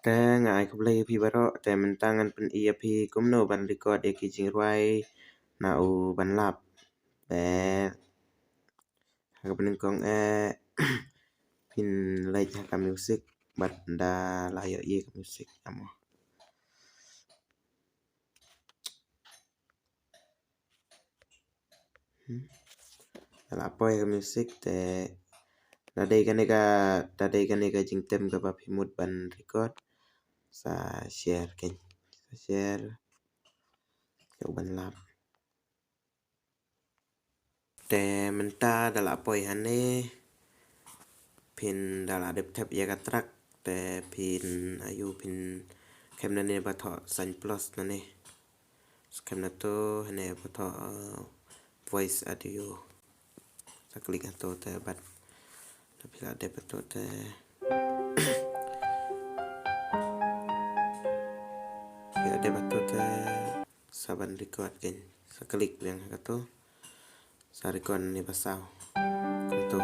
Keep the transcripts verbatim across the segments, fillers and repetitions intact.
Te nga ai khublei ïa phi baroh, te mynta ngan pyni ïa phi kumno ban record ïa ki jingrwai na u ban lap. Te ha kaba nyngkong eh phin leit ha ka music bad da la ïohi ka music amo. Hmm. Da la poi ka music te da dei kane ka, da dei kane ka jingtem kaba phi mut ban record. Sa share kein. Sa share. Ka u ban lap. Te mynta da la poi hangne. Phin da la dep thep ïa ka track. Te phin ayu phin khem nane ba thoh sign plus nane. Skhem na to hane ba thoh, uh, voice audio. Sa klik na to te bad. Te phi la dep to te. Phi la dep to te. Sa ban record kein. Sa klik biang ha ka to. Sa record nane ba saw. Kumto.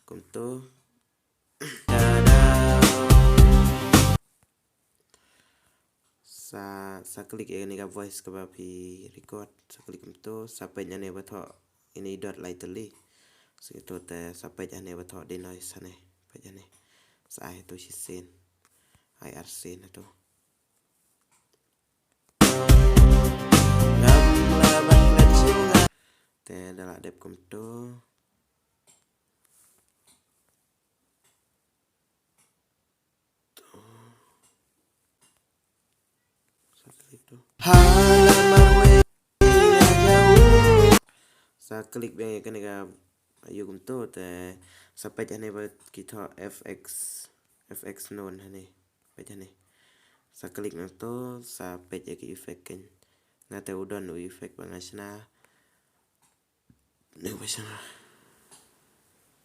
Kumto. Sa, sa klik ïa kane ka voice kaba phi record, sa klik kumto, sa peit ïa ne ba thoh ine i dot lai tylli. Sa ito te sa peit ïa ne ba thoh denoise hane, peit ïa ne. Sa ai to shisien. Ai arsien to. Te da la dep kumto. Sa klik biang ïa kane ka ïa kumto te sa peit hane ba ki thoh F X, F X none hane. Peit hane. Sa klik na to, sa peit ïa ki effect kein. Nga te u don u effect ba nga shna. Ne ba shna.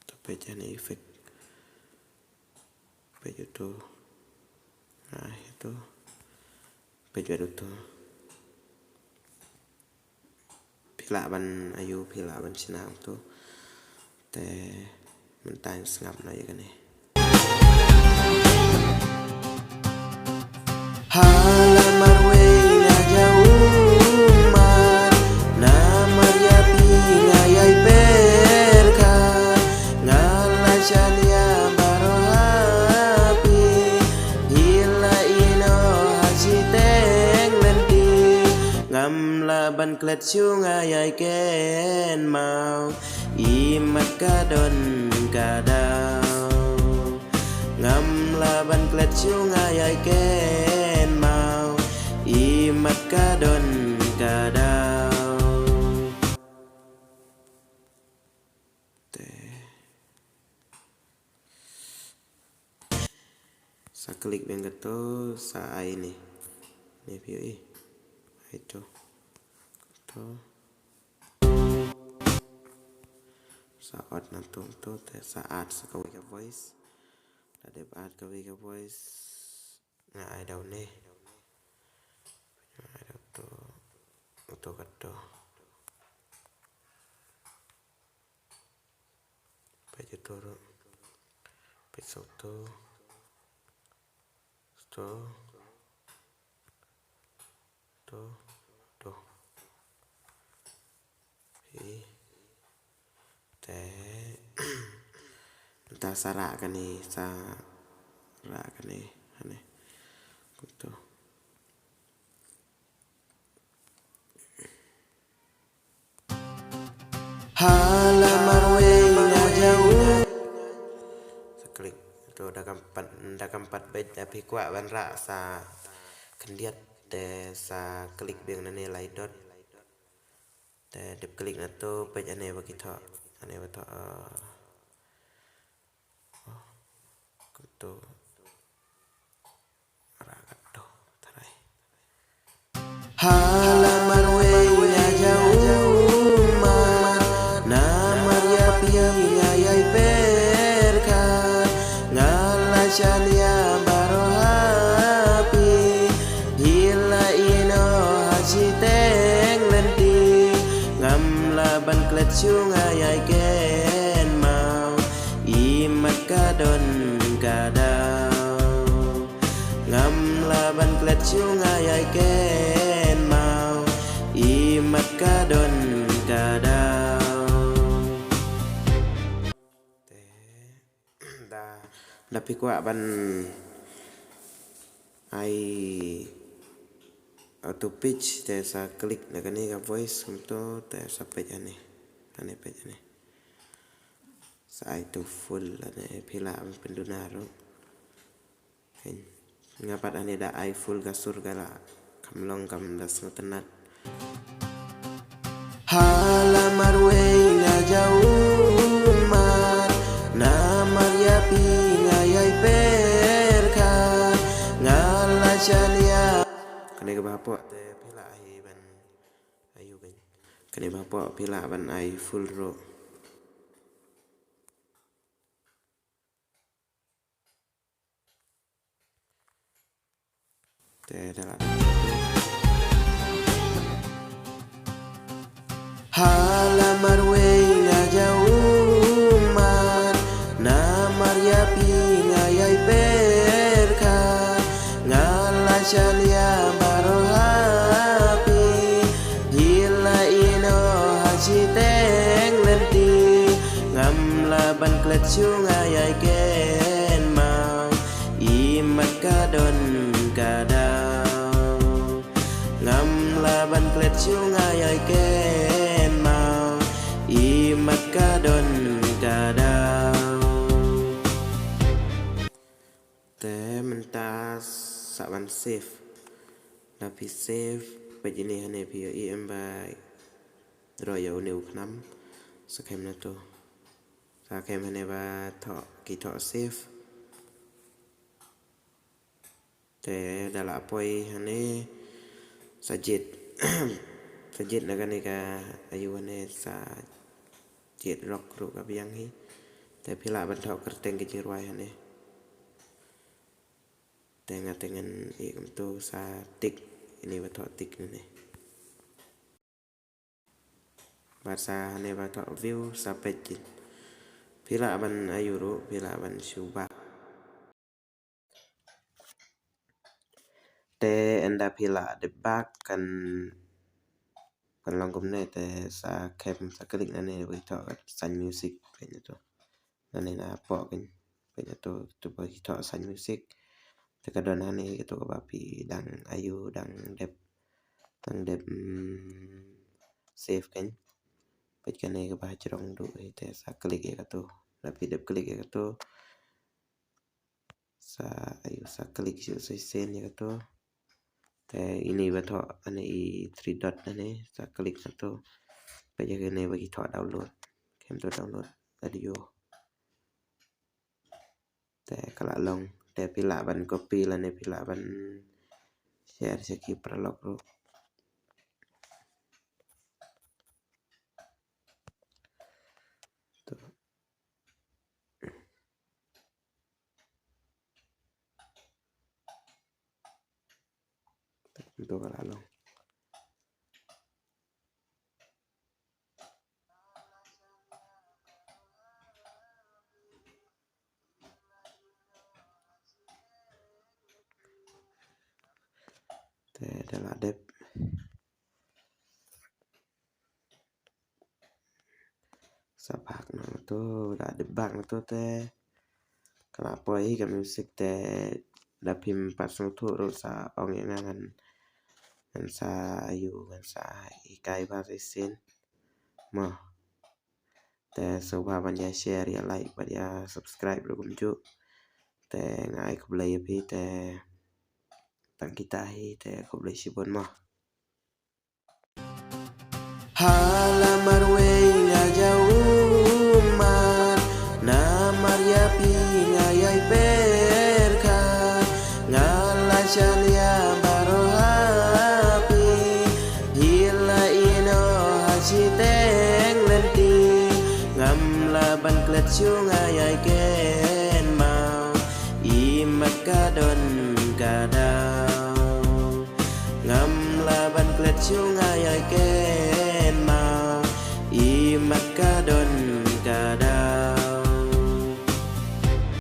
To peit ïa ne effect. Peit ïa to. Ah, ïa to. Peit ïa to. Phi lah ban ayu, phi lah ban shna to. Te mynta ngan sngap noh ïa kane. Ngam lah ban klet shuh nga ïa i ken maw. Imat ka don ka daw. Ngam lah ban klet shuh nga ïa i ken maw. Imat ka don ka daw. Te. Sa klik biang kato, sa ai ni. Ni phi ïohi. Ai to. Kato. Sa add na to, to te sa add sa kawei ka voice. La dep add kawei ka voice. Nga ai da une. Nga ai da uto. Uto kato. Peit uto ruh. Peit sa uto. Uto. Uto. Uto. Phi. Te. Mynta sa rah kane, sa rah kane, kane. Kumto. Hala marwei nga jaw. Sa klik. To da kam pat, da kam pat beit, da phi kwah ban rah sa khyndiat te sa klik biang na ne lai dot. Te dep klik na to peit ane ba ki thoh. Ane ba thoh, eh, Kumto. Ra katto. Tharai. Hala marwei nga jaw ummat, namar ïa phi nga ïai pyrkhat, nga la shaniah baroh ha phi, phi la ïehnoh ha shiteng lynti, ngam lah ban klet shuh nga ïai kynmaw. Imat ka don ka daw. Ngam lah ban klet shuh nga ïai kynmaw. Imat ka don ka daw. Te da, da phi kwah ban ai auto pitch te sa klik na kane ka voice kumto te sa peit ane. Ane peit ane. Sa ai to full lane phi lah ban pynduna ruh. Nga pat ane da ai full ka sur ka la kam long kam da sngewtynnat. Hala marwei nga jaw ummat, namar ïa phi nga ïai pyrkhat, nga la shaniah. Kane kaba hapoh te phi lah ai ban ai u kane. Kane ba hapoh phi lah ban ai full ruh. Te da lah. Hala marwei nga jaw ummat, namar ïa phi nga ïai pyrkhat, nga la shaniah baroh ha phi, phi la ïehnoh ha shiteng lynti, ngam lah ban klet shuh nga ïai kynmaw. Imat ka don ka daw. Ngam lah ban klet shuh nga ïai kynmaw. Imat ka don ka daw. Te mynta sa ban save. Da phi save, peit ine hane phi ïohi em ba ro ïa une u khnam. Sa khem na to. Sa khem hane ba thoh, ki thoh save. Te da la poi hane sa jied. Sa jied na kane ka ayu hane sa jied rock ruh ka biang hi. Te phi lah ban thoh kyrteng ki jingrwai hane. Te nga te ngan ïa kumto sa tik. Ine ba thoh tik nane. Bad sa hane ba thoh view sa peit. Phi lah ban ayu ruh, phi lah ban shu back. Te ynda phi lah dep back kan, kan long kumne te sa khem sa klik nane ba ki thoh ka sign music peit na to. Nane na poh kan peit na to, to ba ki thoh sign music. Te ka don hane kato kaba phi dang ayu dang dep, dang dep, mm, save kan. Peit kane kaba ha jrong duh hi te sa klik ïa kato. Da phi dep klik ïa kato. Sa ayu sa klik shuh sa shisien ïa kato. Te ine ba thoh ane i three dot ane sa klik na to. Peit ïa kane ba ki thoh download. Khem to download audio. Te ka la long. Te phi lah ban copy lane phi lah ban share sha ki paralok ruh. To. To ka la long. Te da la dep. Sa back noh na to, da dep back na to te. Ka la poi hi ka music te da phim pat sngewthuh ruh sa ong ïa nga ngan, ngan sa ayu ngan sa hikai ba sa shisien. Mo. Te sngewbha ban ïa share, ïa like bad ïa subscribe ruh kumjuh. Te nga ai khublei ïa phi te tang kita hi te khublei shibun mo. Ha la marwei nga jaw ummat, namar ïa phi nga ïai pyrkhat, nga la shaniah baroh ha phi, phi la ïehnoh ha shiteng lynti, ngam lah ban klet shuh nga ïai kynmaw, imat ka don ka daw. Ngam lah ban klet shuh nga ïai kynmaw.